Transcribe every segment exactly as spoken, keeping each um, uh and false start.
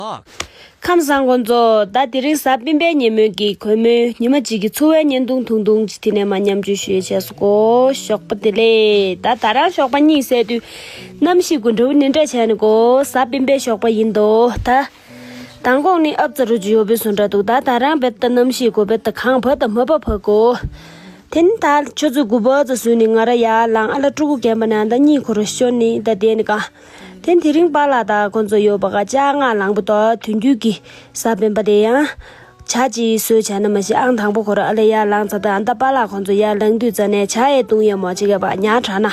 ཨ། ཁམས་བཟང་ཁོང་ཚོ། ད་དེ་རིང་གཟའ་སྤེན་པའི་ཉིན་མོའི་གི་གུས་མོའི་ཉི་མ་གཅིག་གི་འཚོ་བའི་བརྙན་ཐུང་ཐུང་ཐུང་ཅིག་དེ་ནས་མ་མཉམ་སྤྱོད་ཞུ་ཡས་བྱས་སོ་གོ། ཞོགས་པ་བདེ་ལེགས། ད་ད་རང་ཞོགས་པ་གཉིད་སད་དུས་གནམ་གཤིས་ཀུན་འདྲ་བོ་ནི་འདྲ་བྱས་ནས་གོ། གཟའ་སྤེན་པའི་ཞོགས་པ་ཡིན་དོ། ད་མདང་དགོང་ནི་ཨབ་ཙ་རུ་ཅིག་ཡོད་པའི་བཟོ་འདྲ་འདུག་ད་ད་རང་བེད་ད་གནམ་གཤིས་གོ་བེད་ད་གངས་བབ་ད་མ་བབ་བབ་གོ། དེ་ནི་ད་ཆུ་ཚོད་དགུ་པ་ཙམ་བཟོས་ནས་ང་ར་ཡར་ལངས། ཨ་ལ་ཕྲུ་གུ་རྒན་པ་ནང་ད་གཉིད་ཁོ་ར་ཤོར་ནི་ད་བསྡད་ནི་ག། དེ་དེ་རིང་པཱ་ལགས་དང་ཁོང་ཚོ་ཡོད་པ་ག་ཅ་ལྔ་ལངས་པ་དོ། དུས་རྒྱུན་གྱི་གཟའ་སྤེན་པ་དེ་ཡང་ཇ་ཅིག་བཟོས་བྱས་ན་མ་གཞི་ཨང་དང་པོ་ཁོ་ར་ཨ་ལ་ཡར་ལངས་ཚར། ད་ཨ་ད་པཱ་ལགས་ཁོང་ཚོ་ཡར་ལངས་དུས་ཙ་ནས་ཇ་ཡས་བཏུང་ཡས་མོ་ཅིག་ག་པ་ཉག་དྲག་ན།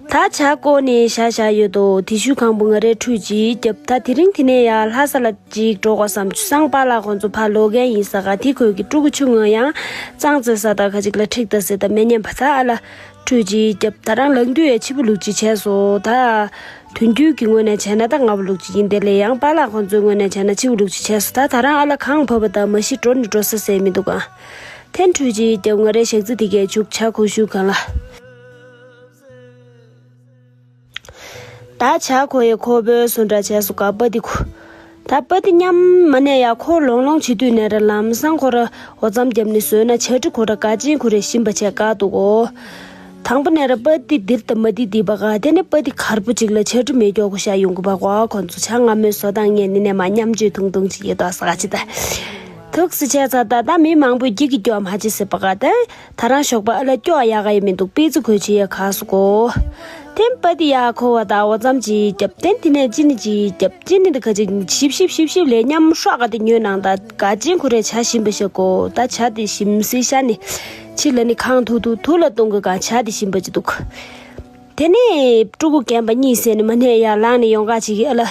ད་ཇ་བསྐོལ་ནས་བཞག་བཞག་ཡོད་དོ། དེ་ཤུལ་གང་པོ་ང་རའི་ཁྲུས་ཅིག་བརྒྱབ། ད་དེ་རིང་དེ་ནས་ཡར་ལྷ་ས་ལ་ཅིག་འགྲོ་དགོས་བསམ། ཆུ་བཟང་པཱ་ལགས་ཁོང་ཚོ་ཕར་ལོག་མཁན་ཡིན་ས་ག། དེ་ཁོས་ཀྱི་ཕྲུ་གུ་ཆུང་ངུ་ཡང་གཙང་རྩེ་ས་ད་ག་ཅིག་ལ་ཁྲིད་ད་ཟེར། ད་མེ་མཉམ་པ་ད་ཨ་ལ་ཁྲུས་ཅིག་བརྒྱབ། ད་རང་ལངས་དུས་ཡ་ཕྱི་པོ་ལུག་ཅིག་བྱས་སོ། ད་དུས་རྒྱུན་གྱི་ངོས་ནས་བྱས་ན་ད་སྔ་པོ་ལུག་ཅིག་ཡིན། དེ་ལས་ཡང་པཱ་ལགས་ཁོང་ཚོའི་ངོས་ནས་བྱས་ན་ཕྱི་པོ་ལུག་ཅིག་བྱས་སོ། ད་ད་རང་ཨ་ལ་གངས་བབས་པ་ད་མ་གཞི་འགྲོ་ནི་འགྲོ་ས་ཟེར་མི་འདུག་ག། དེ་ཁྲུས་ཅིག་བརྒྱབ། ང་རའི་ཞག་རྩི་དེ་གས་བྱུག་ཇ་ཁོ་ཤུ་གང་ལ། ད་ཇ་ཁོ་ཡི་ཁོ་བོའི་སུ་འདྲ་བྱས་སུ་ག་པ་ཏི་ཁུ། ད་པ་ཏི་མཉམ་མ་ནས་ཡ་ཁོ་ལོང་ལོང་བྱེད་དུས་ནས་ར་ལམ་སང་ཁོ་ར་འོ་ཙམ་བརྒྱབ་ནས་བཟོས་ན་ཇ་དྲི་ཁོ་ར་ག་ཅན་ཁོ་རེ་ཞིམ་པ་བྱས་དཀའ་འདུག་གོ། དང་པོ་ནས་ར་པ་ཏི་འདིར་ད་མ་ཏི་འདི་པ་ག་དེ་ནས་པ་ཏི་གར་པོ་ཅིག་ལ་ཇ་དྲི་མེད་མགྱོགས་གོ་ཤ་ཡོང་གི་པ་གོ། ཁོ་ཚོ་ཇ་མངར་མོའི་བཟོ་སྟངས་ངས་འདི་ནས་མ་མཉམ་སྤྱོད་ཐུང་ཐུང་ཅིག་ཡོད་དོ་ས་ག་ཅི་ད། ཐུགས་སུ་ཆེ་ཚ་ད་ད་མི་མང་པོས་འགྱིག་གི་སྐྱོ་མ་བྱེད་ཟེར་པ་ག་ད། ད་རང་ཞོགས་པ་ཨ་ལ་སྐྱོ་ཡག་ག་ཡི་མི་འདུག་པི་ཙི་གོས་ཆེ་ཡ་ག་སུ་གོ། དེན་པ་ཏི་ཡ་ཁོ་བ་ད་འོ་ཙམ་ཅིག་རྒྱབ། དེན་དེ་ནས་ཅི་ནི་ཅིག་རྒྱབ། ཅི་ནི་འདི་ཁ་ཅིག་ཞིབ་ཞིབ་ཞིབ་ཞིབ་ལས་མཉམ་ཧྲག་ག་དེ་ཉོས་ནང་ད་ག་ཅན་ཁོ་རེ་ཇ་ཞིམ་པ་ཤ་གོ། ད་ཇ་དེ་ཞིམ་སི་ཤ་ནི་ཕྱི་ལ་ནི་ཁང་ཐུག་ཐུག་ཐུག་ལ་གཏོང་གི་ག་ཇ་དེ་ཞིམ་པ་ཅིག་འདུག་དེ་ནས་ཕྲུ་གུ་རྒན་པ་གཉིད་སད་ནས་མ་ནས་ཡར་ལངས་ནས་ཡོང་ག་ཅིག་གི་ཨ་ལ་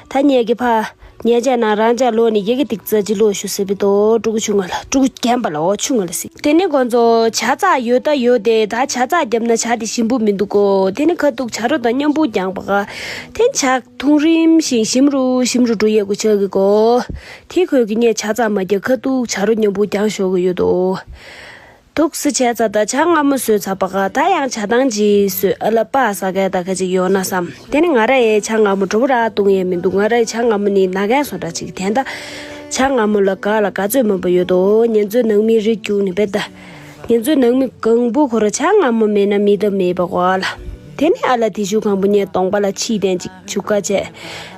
ད་ཉལ་གི་ཕ། ཉལ་ཆས་ནང་རང་ཅག་ལོག་ནས་ཡི་གེ་ཏིག་ཙ་ཅི་ལོག་ཞུ་ཟེར་བི་དོ། ཕྲུ་གུ་ཆུང་ང་ལ། ཕྲུ་གུ་རྒན་པ་ལ་འོ་ཆུང་ང་ལ་ཟེར། དེ་ནས་ཁོ་ཚོ་ཇ་ཚགས་ཡོད་ད་ཡོད་དེ། ད་ཇ་ཚགས་བརྒྱབ་ན་ཇ་དེ་ཞིམ་པོ་མི་འདུག་གོ། དེ་ནས་ཁ་ཐུག་ཇ་རོ་དང་མཉམ་པོ་རྒྱང་པ་ག་དེ་ཇ་འཐུང་རིམ་བཞིན་ཞིམ་རུ་ཞིམ་རུ་འགྲོ་ཡས་གོ་ཆག་གི་གོ། དེ་ཁོས་ཀྱི་ངས་ཇ་ཚགས་མ་བརྒྱབ་ཁ་ཐུག་ཇ་རོ་མཉམ་པོ་རྒྱང་ཤོར་གི་ཡོད་དོ། ཐུགས་སུ་ཆེ་ཚ་ད་ཇ་མངར་མོ་བཟོས་ཚར་པ་ག་ད་ཡང་ཇ་ཐང་ཅིག་བཟོས་ཨ་ལ་པ་ས་ག་ད་ག་ཅིག་ཡོང་ན་བསམ། དེ་ནི་ང་ར་ཡའི་ཇ་མངར་མོ་གྲོ་བོ་ར་བཏུང་ཡས་མི་འདུག་ང་ར་ཡའི་ཇ་མངར་མོ་ནི་ན་གན་སོ་འདྲ་ཅིག་དེ་འདྲ་ཇ་མངར་མོ་ལ་ག་ལ་ག་ཚོད་མང་པོ་ཡོད་དོ། ཉན་ཚོད་ནང་མི་རིགས་རྒྱུག་ནི་བེད་ད། ཉན་ཚོད་ནང་མི་གང་པོ་ཁོ་ར་ཇ་མངར་མོ་མེད་ན་མི་ད་མེད་པ་གོ་ཨ་ལ། དེ་ནི་ཨ་ལ་དེ་ཞུ་གང་པོ་ཉན་གདོང་པ་ལ་ཕྱིས་བསྟན་ཅིག་ཆུ་ཀ་བྱས།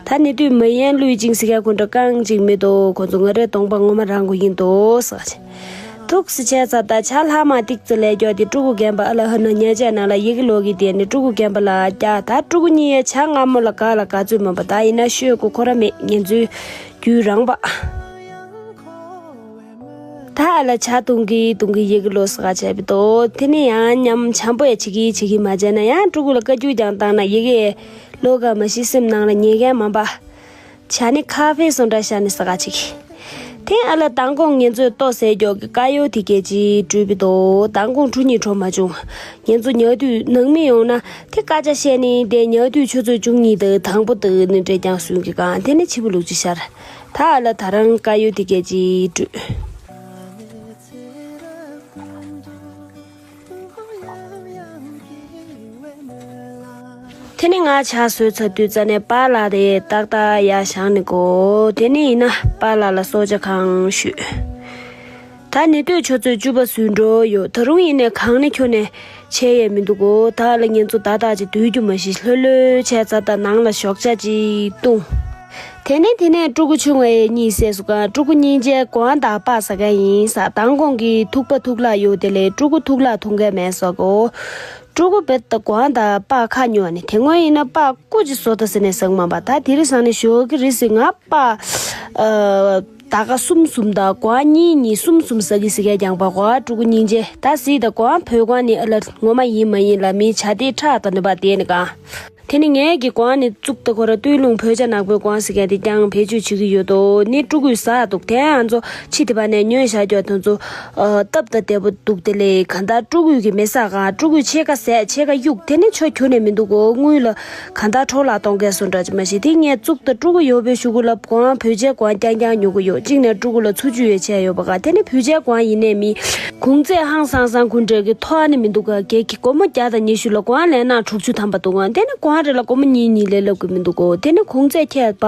ད་ནི་དུས་མ་ཡན་ལུས་ཅིང་སི་ཀ་ཀུན་འདྲ་རྐང་ཅིག་མེད་དོ། ཁོ་ཚོ་ང་རའི་གདོང་པ་ངོ་མ་རང་གོ་ཡིན་དོ་ཟེར་བྱས། ཐུགས་སུ་ཆེ་ཚ་ད་ཇ་ལྷག་མ་ཏིག་ཙི་ལས་མགྱོགས་དེ་ཕྲུ་གུ་རྒན་པ་ཨ་ལ་ཧ་ན་ཉལ་ཆས་ནང་ལ་ཡི་གེ་ལོག་གི་དེ་ནི་ཕྲུ་གུ་རྒན་པ་ལ་རྒྱག་ད་ཕྲུ་གུ་གཉིས་ཡ་ཇ་མངར་མོ་ལ་ག་ལ་ག་ཚོད་མང་པ་ད་ཡིན་ན་ཤོད་གོ་ཁོ་ར་མེད་ཉན་ཚུལ་རྒྱུ་རང་པ། ད་ཨ་ལ་ཇ་བཏུང་གི་བཏུང་གི་ཡི་གེ་ལོག་ས་ག་བྱས་པའི་དོ། དེ་ནི་ཡང་མཉམ་འཆམ་པོ་ཡ་བྱེད་ཀྱི་བྱེད་ཀྱི་མ་བྱས་ན་ཡང་ཕྲུ་གུ་ལ་བཀའ་བཀྱོན་ཀྱང་བཏང་ན་ཡི་གེ་ལོག་ག་མ་ཤི་སེམས་ནང་ལ་ཉེ་གན་མ་པ། ཇ་ནི་ཁ་ཧྥེ་སོ་འདྲ་ཤ་ནི་ས་ག་ཅིག་དེ་ཨ་ལ་མདང་དགོང་ངེད་ཚོས་ལྟོ་ཟས་མགྱོགས་ཀྱི་དཀར་ཡོལ་དེ་གས་ཅིག་བཀྲུས་པའི་དོ། མདང་དགོང་ཁྲུ་གཉིས་འཕྲོ་མ་བྱུང་། ངེད་ཚོ་ཉལ་དུས་ནང་མི་ཡོང་ན་དེ་སྐད་ཆ་བཤད་ནི་དེ་ཉལ་དུས་ཆུ་ཚོད་བཅུ་གཉིས་དང་དང་པོ་དང་ནི་འདྲེ་རྐྱང་སུན་གྱི་གང་དེ་ནི་ཕྱི་པོ་ལུག་ཅིག་ཤར། ད་ཨ་ལ་ད་རང་དཀར་ཡོལ་དེ་གས་ཅིག་བཀྲུས། དེ་ནི་ང་ཇ་བཟོས་ཚར་དུས་ཙ་ནས་པཱ་ལགས་དེ་ཏག་ཏག་ཡར་བཞེངས་ནས་གོ། དེ་ནི་ཡིན་ན་པཱ་ལགས་ལ་གསོལ་ཇ་གང་ཞུས། ད་ནི་དུས་ཆུ་ཚོད་བཅུ་པ་ཟིན་འགྲོ་ཡོད། ད་རུང་ཡིན་ནས་གང་ནས་ཁྱོན་ནས་ཆད་ཡས་མི་འདུག་གོ། ད་ལ་ངེད་ཚོ་ད་ལྟ་ཅིག་སྡོད་རྒྱུ་མ་ཤེས་ལྷོད་ལྷོད་བྱས་ཚར། ད་ནང་ལ་ཞོགས་ཇ་ཅིག་བཏུང་། དེ་ནས་དེ་ནས་ཕྲུ་གུ་ཆུང་བའི་གཉིད་སད་སུ་གང་ཕྲུ་གུ་སྙིང་རྗེ་གོང་དང་པ་ཟ་ག་ཡིན་ས། མདང་དགོང་གི་ཐུག་པ་ཐུག་ལག་ཡོད་དེ་ལས་ཕྲུ་གུ་ཐུག་ལག་འཐུང་ག་མེད་ས་གོ། ཕྲུ་གུ་བེད་ད་གོང་དང་པ་ཁ་ཉོ་ནི་དེ་སྔོན་ཡིན་ན་པ་ཀུ་ཅི་བཟོ་ད་ཟེར་ནས་ཟང་མ་པ་ད་དེ་རི་སང་ནས་ཞོག་གི་རི་སི་ང་པ། ད་ག་གསུམ་གསུམ་དང་གོང་གཉིས་གཉིས་གསུམ་གསུམ་ཟ་གི་ཟི་ག་རྒྱང་པ་གོ་ཕྲུ་གུ་སྙིང་རྗེ་ད་སི་ད་གོང་བོད་གོང་ནི་ཨ་ལ་ངོ་མ་ཡིན་མ་ཡིན་ལ་མི་བྱ་དེ་ཁྲག་དང་ནི་པ་དེ་ནི་གང་། དེ་ནི་ངས་ཀྱི་གོང་ནི་བཙུགས་ད་ཁོ་ར་སྟོད་ལུང་བོད་ཇ་ནག་པོའི་གོང་ཟེར་མཁན་དེ་ཀྱང་བེད་སྤྱོད་བྱེད་ཀྱི་ཡོད་དོ། ནི་ཕྲུ་གུས་ཟ་འདུག་དེ་ང་ཚོ་ཕྱི་དེ་པ་ནས་ཉོས་བཞག་རྒྱུ་དེ་ཚོ་སྟབས་དང་བདེ་པོ་འདུག་དེ་ལས་གང་ལྟར་ཕྲུ་གུས་ཀྱི་མི་ཟ་ག་ཕྲུ་གུས་ཕྱེད་ཀ་ཟས་ཕྱེད་ཀ་གཡུག་དེ་ནི་ཆོ་ཁྱུ་ནས་མི་འདུག་གོ། དངུལ་ལ་གང་ལྟར་འཕྲོ་བརླག་གཏོང་མཁན་སུ་འདྲ་ཅི་མ་ཤེས། དེ་ངས་བཙུགས་ད་ཕྲུ་གུ་ཡོད་པའི་ཤུ་གུ་ལ་གོང་བོད་ཇའི་གོང་རྐྱང་རྐྱང་ཉོ་གི་ཡོད། གཅིག་ནས་ཕྲུ་གུ་ལ་འཚོ་བཅུད་ཡོད་ཆས་ཡོད་པ་ག་དེ་ནི་བོད་ཇའི་གོང་ཡིན་ནས་མི་གུང་ཚད་ཧང་སང་སང་གུན་འདྲ་གི་ཐོ་ཨ་ནི་མི་འདུག་ག་གེ་གི་སྒོར་མོ་བརྒྱ་དང་ཉི་ཤུ་ལ་གོང་ལས་ན་དྲུག་ཅུ་ཐམ་པ་འདུག་ག་དེ་ནི་གོང་རེ་ལ་སྒོར་མོ་གཉིས་གཉིས་ལས་ལབ་གི་མི་འདུག་གོ། དེ་ནི་གུང་ཚད་ཁྱད་པ།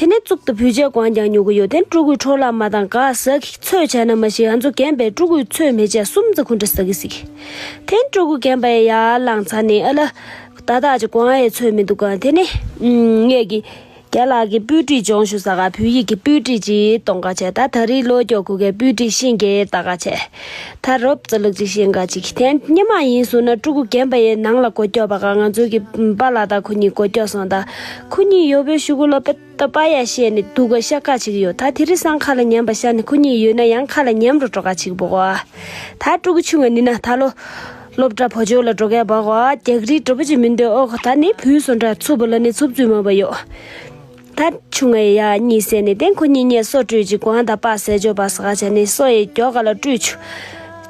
དེ་ནས་གཙུག་ཏུ་བུད་བྱས་གོང་ཀྱང་ཉོ་གི་ཡོད། དེ་ཕྲུ་གུའི་འཕྲོ་བརླག་མ་བཏང་ག་ཟ་གི་ཚོད་བྱས་ན་མ་ཤེས། ང་ཚོ་རྒན་པས་ཕྲུ་གུའི་ཚོད་མི་བྱས་གསུམ་ཙམ་ཁོ་འདྲ་ཟ་གི་ཟིག་དེ་ཕྲུ་གུ་རྒན་པ་ཡ་ཡར་ལངས་ཚར་ནས། ཨ་ལ། ད་ལྟ་ཅིག་གོང་ཡའི་ཚོད་མི་འདུག་ག་དེ་ནས་ངས་ཀྱི། རྒན་ལགས་ཀྱི་སྤུས་དྲིས་སྦྱོང་ཞུ་ཟ་ག་བོད་ཡིག་གི་སྤུས་དྲིས་ཅིག་གཏོང་ག་བྱས། ད་ད་རེས་ལོ་སྐྱོ་ཁུ་གའི་སྤུས་དྲིས་ཤིང་གི་ལྟ་ག་བྱས། ད་རོབ་ཙ་ལུག་ཅིག་ཤིང་ག་ཅིག་དེ་སྙེ་མ་ཡིན་སོང་ན་ཕྲུ་གུ་རྒན་པ་ཡའི་ནང་ལ་སྒོ་སྐྱོ་བ་ག་ང་ཚོའི་གི་པཱ་ལགས་དང་ཁོ་གཉིས་སྒོ་སྐྱོ་སོང་། ད་ཁོ་གཉིས་ཡོད་པའི་གཞུག་གུ་ལ་པེ་ད་པ་ཡ་བཤད་ནས་འདུག་ག་ཤ་ཁ་ཅིག་ཡོད། ད་དེ་རིང་སང་ཁ་ལ་ཉན་པ་ཤ་ནས་ཁོ་གཉིས་ཡོད་ན་ཡང་ཁ་ལ་ཉན་རུ་འགྲོ་ག་ཅིག་བོ་གོ་ད་ཕྲུ་གུ་ཆུང་བ་ནི་ན་ད་ལོ། སློབ་གྲྭ་བོད་ཆོས་ལ་འགྲོ་མཁན་བ་གོ་རྒྱག་རིགས་འགྲོ་པོ་ཅིག་མི་འདོད། ཨོ་ཁོ་ད་ནི་བུས་སོ་འདྲ་ཚུབ་པ་ལ་ནི་ཚུབ་ཚུབ་མ་པ་ཡོད། ད་ཆུང་ངའི་ཡ་གཉིས་ཟེར་ནས་དེ་ཁོ་གཉིས་གཉིས་སོ་བཀྲུས་ཅིག་གོང་ད་པ་ཟས་འཇོག་པ་ཟ་ག་བྱས་ནས་སོ་ཡི་མགྱོགས་ག་ལ་བཀྲུས་ཆུ།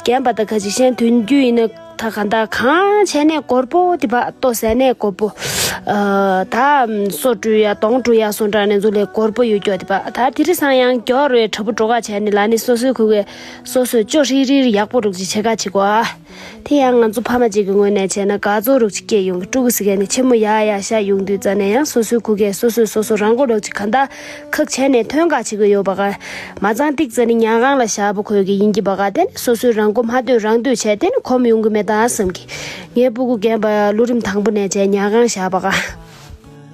རྒན་པ་ད་ཁ་ཅིག་གཞན་དོན་རྒྱུ་ཡིན་ན་ད་ག་ད་གང་བྱས་ནས་སྒོར་པོ་དེ་བ་ལྟོ་ཟས་ནས་སྒོར་པོ། ད་སོ་བཀྲུས་ཡ་དོང་བཀྲུས་ཡ་སོ་འདྲ་ནས་ཚོ་ལས་སྒོར་པོ་ཡོད་སྐྱོ་དེ་བ་ད་དེ་རིང་སང་ཡང་མགྱོགས་རུ་དྲ་འབུ་འགྲོ་ག་བྱས་ནས་ལ་ནི་སོ་སོའི་ཁུ་གས་སོ་སོས་ཅོ་ཧྲིལ་ཧྲིལ་ཡག་པོ་རུག་ཅིག་བྱེད་ག་ཅིག་གོ་དེ་ཡང་ང་ཚོ་ཕ་མ་གཅིག་གི་ངོས་ནས་བྱས་ན་དགའ་ཚོར་རུག་ཅིག་སྐྱེས་ཡོང་གི་ཕྲུ་གུ་ཟི་གས་ནས་ཆེན་མོ་ཡ་ཡ་ཤ་ཡོང་དུས་ཙ་ནས་ཡང་སོ་སོའི་ཁུ་གས་སོ་སོས་སོ་སོ་རང་མགོ་རུག་ཅིག་ག་འདའ་ཁག་བྱས་ནས་ཐོན་ག་ཅིག་གི་ཡོད་པ་ག་མ་ཚང་ཏིག་ཙ་ནི་ཉལ་ཁང་ལ་བཞག་པ་ཁོས་གི་ཡིན་གྱི་བ་ག་དེ་ནི་སོ་སོའི་རང་མགོ་མ་ཐོན་རང་ཐོན་བྱས་དེ་ནི་གོམས་ཡོང་གི་མེད་ད་བསམ་གི་ངའི་སྤུ་གུ་རྒན་པ་ལོ་རིམ་དང་པོ་ནས་བྱས་ཉལ་ཁང་བཞག་པ་ག་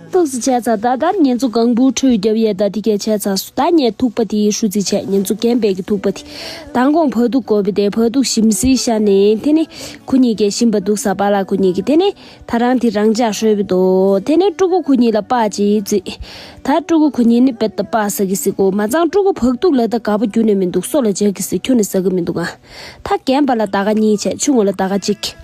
ཏོག་ཙི་བྱས་ཚར། ད་ལྟར་ཉེན་ཚོ་གང་བུ་ཁྲོད་རྒྱབ་ཡས་ད་དེ་གས་བྱས་ཚར་སོང་། ད་ངས་ཐུག་པ་དེའི་ཧྲུ་ཙི་བྱས། ཉེན་ཚོ་རྒན་པའི་གི་ཐུག་པ་དེ་མདང་དགོང་བ་ཐུག་དགོས་པའི་དེ་བ་ཐུག་ཞིམ་སི་ཤ་ནས་དེ་ནི་ཁོ་གཉིས་ཀས་ཞིམ་པ་འདུག་ས་པ་ལ་ཁོ་གཉིས་ཀྱི་དེ་ནི་ད་རང་དེ་རང་འཇགས་ཧྲོལ་བི་འདུག་དེ་ནི་ཕྲུ་གུ་ཁོ་གཉིས་ལ་པགས་ཅིག་བརྩིས། ད་ཕྲུ་གུ་ཁོ་གཉིས་ནི་བེད་ད་པགས་ཟ་གི་སི་གོ་མ་ཚང་ཕྲུ་གུ་བག་ཐུག་ལ་ད་དགའ་པོ་རྒྱུ་ནས་མི་འདུག་སོ་ལ་འཇག་གི་སི་ཁྱོ་ནི་ཟ་གི་མི་འདུག་ཨ། ད་རྒན་པ་ལ་ད་ག་གཉིས་བྱས་ཆུང་ངུ་ལ་ད་ག་གཅིག་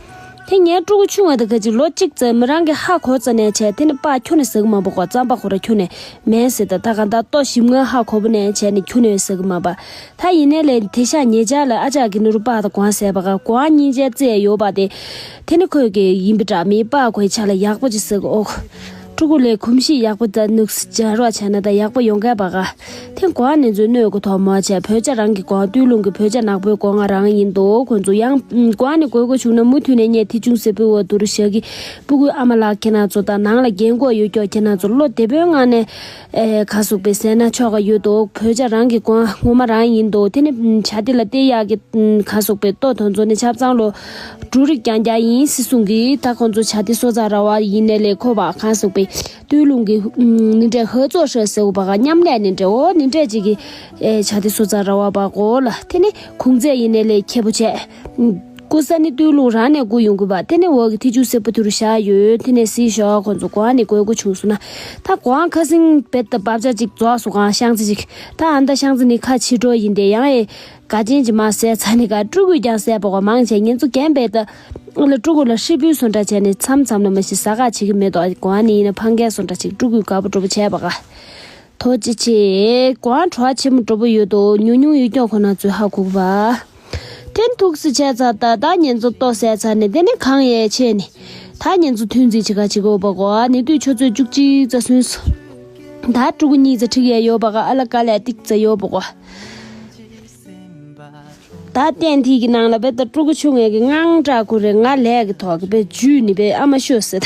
དེ་ངའི་ཕྲུ་གུ་ཆུང་བ་དེ་ག་ཅིག་ལོ་གཅིག་ཙམ་མི་རང་གི་ཧ་གོ་ཙ་ནས་བྱས་དེ་ནི་པགས་ཁྱོན་ནས་ཟ་གི་མ་འབོག་གོ་རྩམ་པ་ཁོ་ར་ཁྱོན་ནས་མེད་ཟེར། ད་ད་ག་ད་ལྟོ་ཞིམ་མངར་ཧ་གོ་བ་ནས་བྱས་ནས་ཁྱོན་ནས་ཟ་གི་མ་པ། ད་ཡིན་ནའི་ལས་དེ་ཤ་ཉེ་ཆར་ལ་ཨ་ཅག་གི་ནུ་རུ་པགས་དང་གོང་ཟས་པ་ག་གོང་སྙིང་རྗེ་རྩེ་ཡོད་པ་དེ། དེ་ནི་ཁོས་གི་ཡིན་པ་འདྲ་མི་པགས་ཁོའི་ཆ་ལ་ཡག་པོ་ཅིག་ཟ་གི་ཨོ། ཕྲུ་གུ་ལས་གོམས་གཤིས་ཡག་པོ་དང་ནུག་སི་སྦྱར་བ་བྱས་ན་ད་ཡག་པོ་ཡོང་གི་པ་ག་དེ་གོང་ནས་ཚོས་སྣོད་ཀྱི་ཐོག་མ་བྱས་བོད་ཇ་རང་གི་གོང་བཏུལ་རླུང་གི་བོད་ཇ་ནག་པོའི་གོང་ང་རང་ཡིན་འདུག་ཁོ་ཚོ་ཡང་གོང་ནས་དགོས་དགོས་བྱུང་ན་མུ་མཐུད་ནས་ངས་ཐེ་ཆུང་སེ་པོའི་འོག་ཏུ་རུ་ཞག་གི་སྤུ་གུའི་ཨ་མ་ལགས་ཁྱེད་རང་ཚོ་དང་ནང་ལ་རྒན་གོག་ཡོད་ཀྱོག་ཁྱེད་རང་ཚོ་བློ་བདེ་པོའི་ངང་ནས་ཨེ་ག་ཟུག་པའི་ཟས་ན་ཆོག་ག་ཡོད་འདུག་བོད་ཇ་རང་གི་གོང་ངོ་མ་རང་ཡིན་འདུག་དེ་ནི་ཇ་དེ་ལ་བལྟས་ཡག་གི་ག་ཟུག་པའི་ལྟོ་དོན་ཚོ་ནི་ཆབ་ཚང་ལོ་འབྲུ་རིགས་རྐྱང་རྐྱང་ཡིན་སྲིད་གསུང་གི་ད་ཁོ་ཚོ་ཇ་དེ་སོ་ཚ་ར་བ་ཡིན་ནས་ལས་ཁོ་བ་ག་ཟུག་པའི། ཏུས་ལུང་གི་ནི་འདྲ་ཧ་ཙོ་ཧྲ་ཟེར་བ་ག་མཉམ་ལས་ནི་འདྲ་འོ་ནི་འདྲ་ཅིག་གི་ཨེ་ཆ་དེ་སོ་ཚ་ར་བ་བ་གོ་ལ་དེ་ནི་ཁུང་ཚད་ཡིན་ནས་ལས་ཁྱད་པོ་བྱས། ཀུ་ས་ནི་ཏུས་ལུང་རང་ནས་སྐུ་ཡོང་གི་བ་དེ་ནི་འོ་གི་ཐི་ཆུ་སེ་པོ་ཐུ་རུ་བཞག་ཡོད་དེ་ནས་སི་ཞོ་ཁོ་ཚོ་གོ་ནི་དགོས་དགོས་བྱུང་སོང་ན་ད་གོ་ཁ་སིང་བེད་ད་བབ་ཆ་ཅིག་རྫོགས་སོ་གང་ཤང་ཚི་ཅིག་ད་ཨ་མདའ་ཤང་ཚི་ནི་ཁ་ཕྱི་འགྲོ་ཡིན་ཏེ་ཡང་ཨེ། དགའ་ཆེན་གྱི་མ་ཟས་ཚ་ནི་ག་ཕྲུ་གུས་ཀྱང་ཟས་པོ་ག་མང་ཆེ་ཉིན་ཚོ་རྒན་པའི་ད་ལ་ཕྲུ་གུ་ལ་ཧྲིལ་པོའི་སོ་འདྲ་བྱས་ནས་མཚམས་མཚམས་ལ་མ་ཤི་ཟ་ག་བྱེད་ཀྱི་མེད་དོ། གོ་ཨ་ནི་ཡིན་ན་ཕང་ཁའི་སོ་འདྲ་ཅིག་ཕྲུ་གུས་དགའ་པོ་འགྲོ་པོ་བྱས་པ་ག་དོ་ཅི་ཆེ་གོ་ཨ་བྲོ་བ་ཆེན་མོ་འགྲོ་པོ་ཡོད་དོ། ཉུང་ཉུང་ཡོད་ཀྱང་ཁོ་ན་ཚོས་ཧ་གོ་གི་བ། དེ་ཐུགས་སུ་ཆད་ཚར་ད་ད་ཉིན་ཚོ་ལྟོ་ཟས་ཚར་ནས་དེ་ནས་གང་ཡས་ཆེ་ནི་ད་ཉིན་ཚོ་ཐུན་རྫིས་བྱེད་ག་བྱེད་གོ་བ་གོ་ཨ་ནི་དུས་ཆུ་ཚོད་བཅུ་གཅིག་ཙ་སོན་སོ། ད་ཕྲུ་གུ་གཉིས་ཙ་ཁྲིག་ཡས་ཡོད་པ་ག་ཨ་ལ་ཀ་ལས་ཏིག་ཙ་ཡོད་པ་གོ། ད་གཏན་ཐིག་གི་ནང་ལ་བེ་ད་ཕྲུ་གུ་ཆུང་ངེས་ཀྱི་དངངས་སྐྲག་ཁུ་རེ་ང་ལས་ཀྱི་ཐོག་གི་བེ་ཇུས་ནི་བེ་ཨ་མ་ཤོ་ཟེར།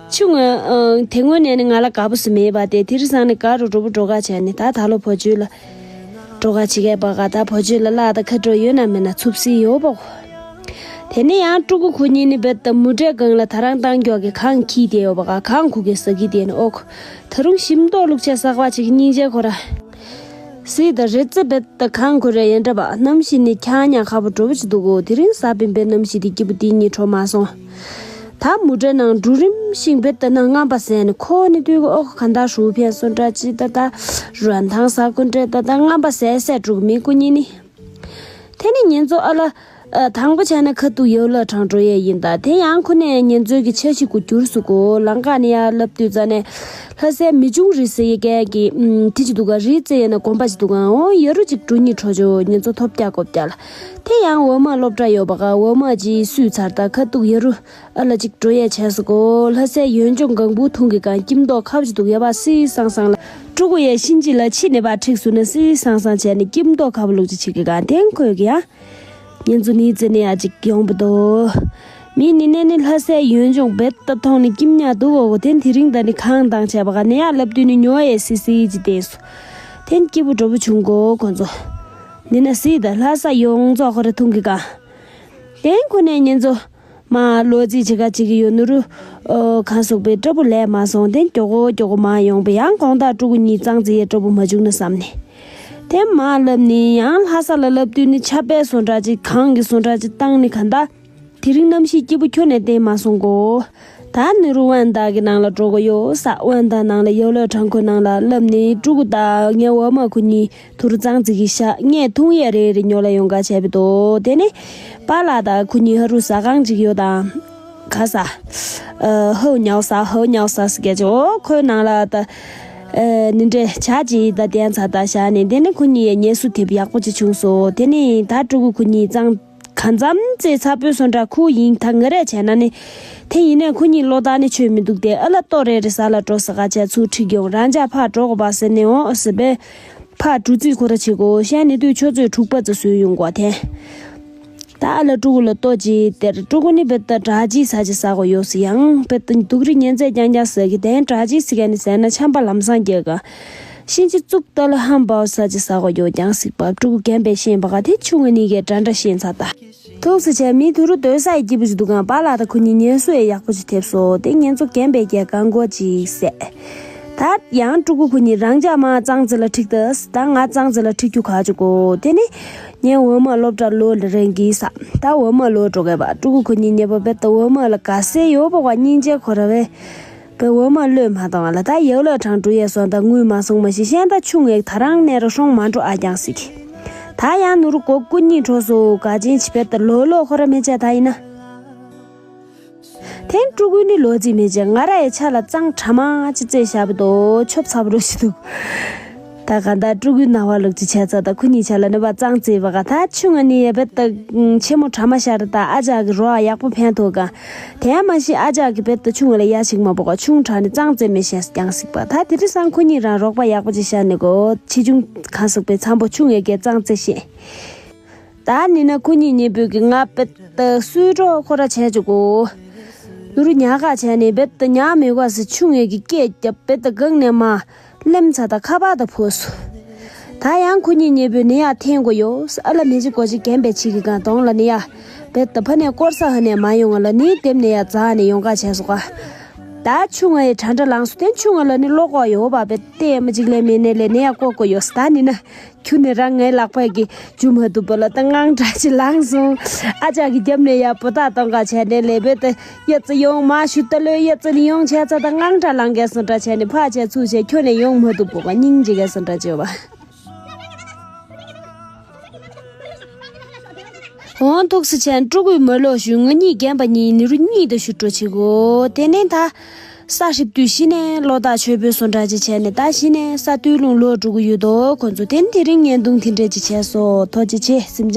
ཆུང་ངེས་དེ་སྔོན་ནས་ནི་ང་ལ་དགའ་པོ་སུ་མེད་པ་དེ་དེ་རི་སང་ནི་ག་རུ་འགྲོ་པོ་འགྲོ་ག་བྱས་ནི་ད་ད་ལོ་བོ་ཇུས་ལ་འགྲོ་ག་བྱེད་མཁན་པ་ག་ད་བོ་ཇུས་ལ་ལ་ད་ཁ་འགྲོ་ཡོད་ན་མེད་ན་ཚུབ་སི་ཡོད་པ་གོ། དེ་ནས་ཡང་ཕྲུ་གུ་ཁུ་གཉིས་ནི་བེ་ད་མུ་འབྲས་གང་ལ་ད་རང་བཏང་མགྱོགས་ཀྱི་གང་ཁྱི་དེ་ཡོད་པ་ག་གང་ཁུ་གེ་ཟ་གི་དེ་ནི་ཨོ་ཁུ་ད་རུང་ཞིམ་མདོག་བླུགས་ཆས་ཟག་པ་ཅིག་སྙིང་རྗེ་ཁོ་ར། སི་ད་རེ་ཙི་བེ་ད་གང་ཁོ་རེ་ཡན་འདྲ་བ་གནམ་གཤིས་ནི་ཁྱང་ཉག་ཁ་པོ་འགྲོ་བ་ཅིག་འདུག་གོ། དེ་རིང་ས་བིན་པའི་གནམ་གཤིས་དེ་སྐྱིད་པོ་དེ་གཉིས་འཕྲོ་མ་སོང་། ད་མུ་འབྲས་ནང་འབྲུ་རིམ་ཤིང་བེ་ད་ན་རྔམ་པ་ཟས་ནི་ཁོ་ནི་དུས་གོ་ཨོ་ཁ་ག་འདྲ་ཧྲུའུ་ཕན་སོ་འདྲ་ཅི་ད་ད་རུ་རན་ཐང་ས་ཁོ་འདྲ་ད་ད་རྔམ་པ་ཟས་ཟས་འགྲུག་མི་ཁོ་གཉིས་ནི། དེ་ནི་ཉིན་ཚོ་ཨ་ལ། ཨ། དང་པོ་བྱས་ན་ཁ་ཐུག་ཡོ་ལ་གྲང་འགྲོ་ཡས་ཡིན་ད། དེ་ཡང་ཁོ་ནས་ཉིན་ཚོད་ཀྱི་འཆར་གཞི་གུ་འགྱུར་སུ་གོ། ལང་ཀ་ནི་ཡ་ལབ་དུས་ཙ་ནས་ལྷ་སའི་མི་ཆུང་རི་སེ་ཡི་གས་ཀྱི་ཨུམ་དེ་ཅི་འདུག་ག་རི་རྩེ་ཡས་ན་དགོན་པ་ཅི་འདུག་ག་འོ་ཡ་རུ་ཅིག་འགྲོ་ཉི་འཕྲོ་ཆོ་ཉིན་ཚོ་ཐོབ་རྒྱག་གོ་རྒྱག་ལ། དེ་ཡང་འོ་མ་སློབ་གྲྭ་ཡོད་པ་ག་འོ་མ་ཅི་སུས་ཚར་ད་ཁ་ཐུག་ཡ་རུ་ཨ་ལ་ཅིག་འགྲོ་ཡས་བྱས་སུ་གོ། ལྷ་སའི་ཡོན་ལྗོངས་གང་བུ་ཐུང་གི་གང་སྐྱིད་མདོག་ཁ་བ་ཅི་འདུག་ཡ་བ་སི་སང་སང་ལ། ཕྲུ་གུ་ཡས་ཤིན་ཅི་ལ་ཕྱི་ནས་བ་འཁྲིག་སུ་ན་སི་སང་སང་བྱས་ནས་སྐྱིད་མདོག་ཁ་བ་ལུག་ཅི་ཆིག་གི་གང་དེང་ཁོས་ཀྱི་ཡ། ཉིན་ཚོ་ནི་ཙེ་ནི་ཡ་ཅིག་ཡོང་བ་དོ། མི་ནི་ནས་ནི་ལྷ་སའི་ཡོན་ལྗོངས་བེད་ད་མཐོང་ནི་སྐྱིད་ཉག་འདུག་གོ་གོ་དེ་དེ་རིང་ད་ནི་གང་དང་བྱས་པ་ག་ནས་ཡ་ལབ་དུས་ནི་ཉོ་ཡས་སི་སི་ཅི་བལྟས་སོ། དེ་སྐྱིད་པོ་འགྲོ་པོ་བྱུང་གོ་ཁོ་ཚོ། ནི་ན་སི་ད་ལྷ་ས་ཡོངས་རྫོགས་ཁོ་ར་འཐུང་གི་ག་དེ་ཁོ་ནས་ཉིན་ཚོ། མ་ལོ་རྩིས་བྱེད་ཀ་བྱེད་ཀྱི་ཡོད་ནོ་རུ། ཨོ་གང་སོག་པའི་སྐྲ་བོ་ལས་མ་སོང་དེ་མགྱོགས་གོ་མགྱོགས་གོ་མ་ཡོང་པ་ཡང་གོང་དག་ཕྲུ་གུ་གཉིས་གཙང་རྩི་ཡས་སྐྲ་བོ་མ་བྱུང་ན་བསམ་ནས། དེ་མ་ལབ་ནི་ཡང་ལྷ་ས་ལ་ལབ་དུས་ནི་ཆབ་པའི་སོ་འདྲ་ཅིག་གང་གི་སོ་འདྲ་ཅིག་བཏང་ནི་ག་འདའ། དེ་རིང་གནམ་གཤིས་སྐྱིད་པོ་ཁྱོན་ནས་བསྟན་མ་སོང་གོ། ད་ནི་རུ་དབན་ད་གི་ནང་ལ་འགྲོ་གོ་ཡོད་ས་དབན་ད་ནང་ལ་ཡོ་ལོ་དྲང་ཁོ་ནང་ལ་ལབ་ནི་ཕྲུ་གུ་ད་ངའི་འོ་མ་ཁོ་གཉིས། ཐུར་གཙང་རྩི་གི་ཤ་ངས་འཐུང་ཡས་རེ་རེ་ཉོ་ལ་ཡོང་ག་བྱས་པའི་དོ། དེ་ནི་པཱ་ལགས་དང་ཁོ་གཉིས་ཧ་རུ་ཟ་ཁང་ཅིག་ཡོད་དང་། ག་ས། ཨ་ཧའུ་ཉའོ་ས་ཧའུ་ཉའོ་ས་ཟེར་གྱི་ཅོ་ཁོའི་ནང་ལ་ད། ཨ་ནི་འདྲེ་བྱ་ཅི་ད་བསྟན་ཚ་ད་བཞག་ནས་དེ་ནི་ཁོ་གཉིས་ཡས་ཉེས་སུ་ཐེབས་ཡག་པོ་ཅིག་བྱུང་སོ། དེ་ནི་ད་ཕྲུ་གུ་ཁོ་གཉིས་གཙང་ག་འཛམ་ཙེ་ཚ་པོའི་སོ་འདྲ་ཁུ་ཡིན་ད་ང་རེ་བྱས་ན་ནི། དེ་ཡིན་ནས་ཁོ་གཉིས་བློ་ཐག་ནི་ཆོད་མི་འདུག་སྟེ་ཨ་ལ་ལྟོ་རེ་རེ་ཟ་ལ་འགྲོ་ས་ག་བྱས་ཚུར་ཁྲིད་ཡོང་རང་ཅག་ཕར་འགྲོ་དགོས་པ་ཟེར་ནས་འོང་ཟེར་པས། ཕར་འགྲོ་རྩིས་ཁོ་ར་བྱེད་དགོས་ཤེས་ནི་དུས་ཆུ་ཚོད་དྲུག་པ་ཙམ་བཟོས་ཡོང་དགོས་དེ། ད་ཨ་ལ་ཕྲུ་གུ་ལ་ལྟོ་ཅི་སྟེར་ཕྲུ་གུ་ནི་བེད་ད་དྲག་ཅི་ཟ་ཅི་ཟ་དགོས་ཡོད་སི་ཡང་བེད་ད་སྡུག་རི་ཉན་ཚད་རྐྱང་རྐྱང་ཟ་གི་དེན་དྲག་ཅི་ཟི་ག་ནི་ཟས་ན་ཆམ་པ་ལམ་སང་རྒྱག་ག་ཤིན་ཅི་བཙུགས་ད་ལ་ཧམ་པའོ་ཟ་ཅི་ཟ་དགོས་ཡོད་ཀྱང་སིག་པ་ཕྲུ་གུ་རྒན་པས་ཤེས་པ་ག་དེ་ཆུང་ངུ་ནི་གས་འདྲ་འདྲ་ཤེས་ཚ་ད། ཐུགས་སུ་ཆེ་མི་དུ་རུ་སྡོད་ས་ཡི་སྐྱིད་པོ་ཞིག་འདུག་གང་པཱ་ལགས་དང་ཁོ་གཉིས་ཉན་སུ་ཡི་ཡག་པོ་ཞིག་ཐེབས་སོ་དེ་ཉན་ཚོ་རྒན་པའི་རྒྱལ་གང་གོ་ཅིག་སེ། ད་ཡང་ཕྲུ་གུ་ཁོ་གཉིས་རང་ཅག་མ་གཙང་རྩི་ལ་ཁྲིག་ཏུ་ད་ང་གཙང་རྩི་ལ་ཁྲིག་རྒྱུ་ག་ཅུ་གོ་དེ་ནི། ཉན་འོ་མ་སློབ་གྲྭ་ལོ་ལ་རན་གི་ས་ད་འོ་མ་ལོ་འགྲོ་གས་པ་ཕྲུ་གུ་ཁོ་གཉིས་ཉེ་པོ་བེད་ད་འོ་མ་ལ་ག་སེ་ཡོད་པ་བ་སྙིང་རྗེ་ཁོ་ར་བས། པའི་འོ་མ་བློས་མ་བཏང་བ་ལ་ད་ཡོ་ལོ་གྲང་འགྲོ་ཡས་སོང་ད་དངུལ་མ་སོང་མ་ཤི་ཤན་ད་ཆུང་ངེ་ད་རང་ནས་ར་སྲོང་མ་འགྲོ་ཨ་ཀྱང་སྲིད། ད་ཡང་ནུ་རུ་གོ་སྐུ་གཉིས་གྲོ་སོ་ག་ཅན་ཆི་བེད་ད་ལོ་ལོ་ཁོ་ར་མེ་ཆ་ད་ཡིན་ན། དེང་ཕྲུ་གུ་ནི་ལོ་རྩིས་མེ་ཆ་ང་ར་ཡི་ཆ་ལ་གཙང་གྲ་མ་ཅི་རྩེ་ཞབས་དོ་ཆོབ་ཚ་པོ་རོ་ཞི་འདུག་ད་ག་ད་ཕྲུ་གུའི་ནང་བ་ལུག་ཅི་བྱས་ཚ་ད་ཁུ་གཉིས་ཆ་ལ་ནི་བ་གཙང་རྩེ་བ་ག་ད་ཆུང་ང་ནི་ཡ་བེད་ད་ཆེ་མོ་གྲ་མ་ཤར་ད་ཨ་ཅག་གི་རོ་ཨ་ཡག་པོ་ཕན་ཐོགས་ག་དེ་མ་ཤི་ཨ་ཅག་གི་བེད་ད་ཆུང་ང་ལ་ཡ་ཞིག་མ་པོ་ག་ཆུང་གྲ་ནི་གཙང་རྩེ་མི་ཤེས་ཀྱང་སྲིད་པ་ད་དེ་དུས་སང་ཁུ་གཉིས་རང་རོགས་པ་ཡག་པོ་ཅི་ཤར་ནི་གོ་ཆེ་ཆུང་གང་སོག་པའི་འཚམ་པོ་ཆུང་ངེ་གེ་གཙང་རྩེ་ཤེས། ད་ནི་ན་ཁུ་གཉིས་ཉེ་བོད་ཀྱི་ང་བེད་ད་སུའི་གྲོགས་ཁོ་ར་བྱས་ཅི་གོ་ནུ་རུ་ཉག་ག་བྱས་ནས་བེད་ད་ཉག་མི་གོ་སི་ཆུང་ངེ་གི་སྐད་རྒྱབ་བེད་ད་གང་ནས་མ། ལེམ་ཚ་དང་ཁ་པར་དང་ཕོ་སུ། ད་ཡང་ཁོ་གཉིས་ཉེ་བོས་ནི་ཡ་འཐེན་དགོས་ཡོད་ཨ་ལ་མི་ཅི་གོ་ཅི་རྒན་པའི་ཆི་གི་གང་གདོང་ལ་ནི་ཡ། བེད་ད་ཕ་ནས་སྐོར་ས་ཧ་ནས་མ་ཡོང་ང་ལ་ནི་དེབ་ནས་ཡ་འཛག་ནས་ཡོང་ག་བྱས་སོ་ག་ད་ཆུང་ང་ཡི་དྲ་འདྲ་ལངས་སུ་དེ་ཆུང་ང་ལ་ནི་ལོ་ཀོ་ཡོད་བ་བེད་དེ་མི་ཅིག་ལས་མི་ནས་ལས་ནི་ཡ་ཀོ་ཀོ་ཡོད་ད་ནི་ན། ཁྱུ་ནི་རང་ངའི་ལག་པ་གི་རྒྱུ་མ་ཐུབ་པ་ལ་ད་དངངས་སྐྲག་ཅིག་ལངས་སོང་། ཨ་ཅག་གི་རྒྱབ་ནས་ཡ་པོ་ཏ་གཏོང་ག་བྱས་ནས་ལས་བེད་དེ་ཡ་ཙི་ཡོང་མ་ཞུ་ད་ལོས་ཡ་ཙི་ནི་ཡོང་བྱས་ཚ་ད་དངངས་སྐྲག་ལངས་གས་སོང་འདྲ་བྱས་ནས་ཕ་བྱས་ཚུགས་བྱས་ཁྱོད་ནས་ཡོང་མ་ཐུབ་པོ་བ་སྙིང་རྗེ་གས་སོང་འདྲ་བྱས་བ། འོང་ཐུགས་སུ་ཆེན་ཕྲུ་གུས་མ་ལོག་ཞུ་ང་གཉིས་རྒན་པ་གཉིས་ནི་རུ་གཉིས་དང་ཞུ་འགྲོ་བྱེད་གོ་དེ་ནས་ད། ས་ཧྲིབ་དུས་གཞི་ནས་བློ་ཐག་ཆོད་པོའི་སོ་འདྲ་ཅིག་བྱས་ནས་ད་གཞི་ནས་ས་སྟོད་ལུང་ལོག་འགྲོ་གི་ཡོད་དོ་ཁོ་ཚོ་དེ་དེ་རིང་བརྙན་ཐུང་དེ་འདྲས་ཅིག་བྱས་སོ་ཐུགས་རྗེ་ཆེ་སེམས་